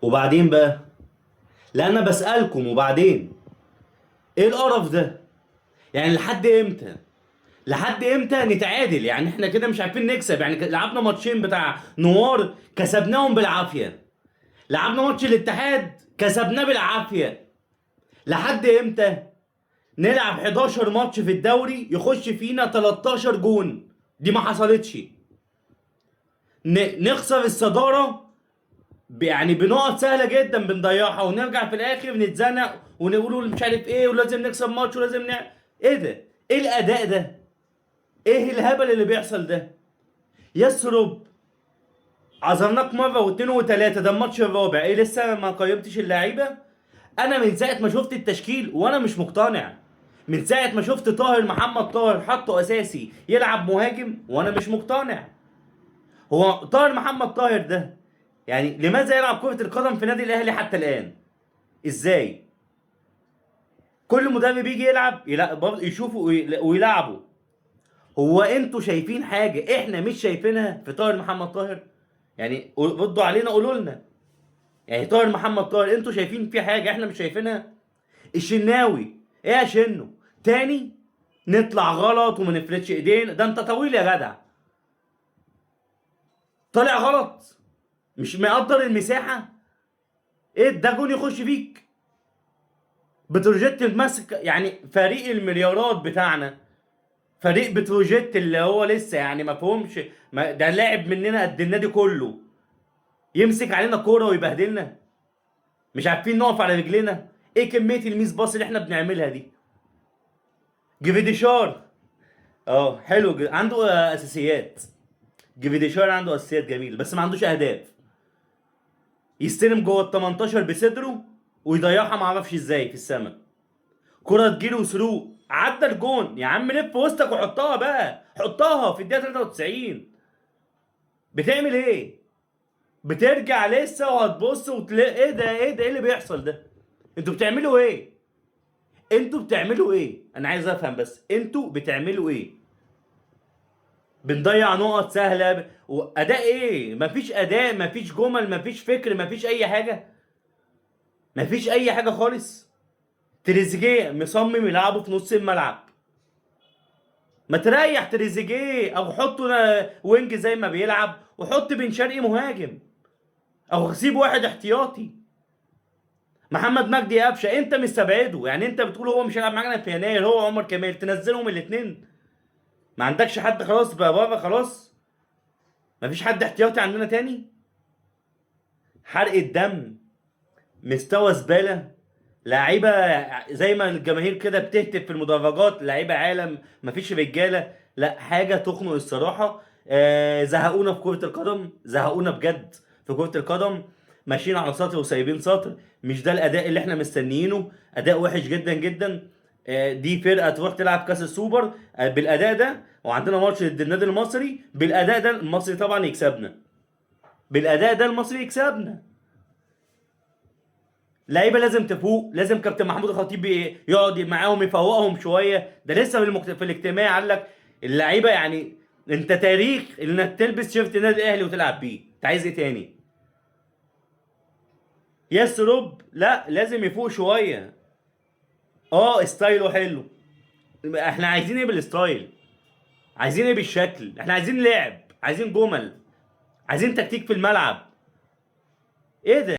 وبعدين بقى، لا انا بسألكم، وبعدين ايه القرف ده؟ يعني لحد امتى؟ لحد امتى نتعادل؟ يعني احنا كده مش عارفين نكسب. يعني لعبنا ماتشين بتاع نوار كسبناهم بالعافية، لعبنا ماتش الاتحاد كسبناه بالعافية. لحد امتى نلعب 11 ماتش في الدوري يخش فينا 13 جون؟ دي ما حصلتش. نخسر الصدارة يعني بنقط سهلة جدا بنضيعها، ونرجع في الاخر نتزنق ونقول مش عارف ايه، ولازم نكسب ماتش ولازم ايه ده؟ ايه الاداء ده؟ ايه الهبل اللي بيحصل ده؟ يسرب عذرناك مرة واثنين وثلاثه، ده الماتش الرابع، ايه لسه ما قيمتش اللعيبة؟ انا من ساعة ما شفت التشكيل وانا مش مقتنع. من ساعة ما شفت طاهر محمد طاهر حطه اساسي يلعب مهاجم وانا مش مقتنع. هو طاهر محمد طاهر ده يعني لماذا يلعب كرة القدم في نادي الاهلي حتى الان؟ ازاي؟ كل مدرب يجي يلعب برضه يشوفه ويلعبه. هو انتوا شايفين حاجة احنا مش شايفينها في طاهر محمد طاهر؟ يعني ردوا علينا، قولوا لنا. يعني طاهر محمد طاهر انتوا شايفين في حاجة احنا مش شايفينها؟ الشناوي ايه يا شنو؟ تاني نطلع غلط وما نفلتش ايدينا. ده انت طويل يا جدع، طالع غلط، مش مقدر المساحة. ايه ده؟ جون يخش فيك. بتروجيت ماسك يعني فريق المليارات بتاعنا، فريق بتروجيت اللي هو لسه يعني ما فهمش، ده لاعب مننا قد النادي كله، يمسك علينا كورة ويبهدلنا، مش عارفين نقف على رجلينا. ايه كمية ال miss pass اللي احنا بنعملها دي؟ جريديشار حلو، عنده اساسيات. جريديشار عنده اساسيات جميلة، بس ما عندوش اهداف. يستلم جوه ال 18 بصدره ويضيعها ما اعرفش ازاي في السماء. كرة تجيله through عدى الجون، يا عم لف وسطك وحطها بقى، حطها في الدقيقة 93. بتعمل ايه؟ بترجع لسه وهتبص وتلاقي ايه ده؟ ايه ده؟ ايه اللي بيحصل ده؟ انتوا بتعملوا ايه؟ انتوا بتعملوا ايه؟ انا عايز افهم بس، انتوا بتعملوا ايه؟ بنضيع نقط سهلة، واداء ايه؟ مفيش اداء، مفيش جمل، مفيش فكر، مفيش اي حاجة، مفيش اي حاجة خالص. تريزيجيه مصمم يلعبه في نص الملعب، ما تريح تريزيجيه او حطه wing زي ما بيلعب، وحط بن شرقي مهاجم، او سيب واحد احتياطي. محمد مجدي قفشه انت مستبعده، يعني انت بتقول هو مش هيلعب معانا في يناير، هو عمر كمال، تنزلهم الاثنين؟ ما عندكش حد خلاص بقى بره، خلاص مفيش حد احتياطي عندنا تاني. حرق الدم، مستوى زبالة، لعيبة زي ما الجماهير كده بتهتف في المدرجات، لعيبة عالم، مفيش رجاله، لا حاجة تخنق الصراحة. زهقونا في كره القدم، زهقونا بجد في كره القدم. ماشيين على سطر وسايبين سطر، مش ده الاداء اللي احنا مستنيينه، اداء وحش جدا جدا. دي فرقه تروح تلعب كاس السوبر بالاداء ده، وعندنا ماتش ضد النادي المصري بالاداء ده، المصري طبعا يكسبنا بالاداء ده، المصري يكسبنا. لعيبة لازم تفوق، لازم كابتن محمود الخطيب يقعد معاهم يفوقهم شوية. ده لسه في الاجتماع قال لك اللعيبة، يعني انت تاريخ انك تلبس shirt النادي الاهلي وتلعب بيه، انت عايز ايه تاني؟ يسرب لا لازم يفوق شوية. style ه حلو، احنا عايزين ايه بال style؟ عايزين ايه بالشكل؟ احنا عايزين لعب، عايزين جمل، عايزين تكتيك في الملعب. ايه ده؟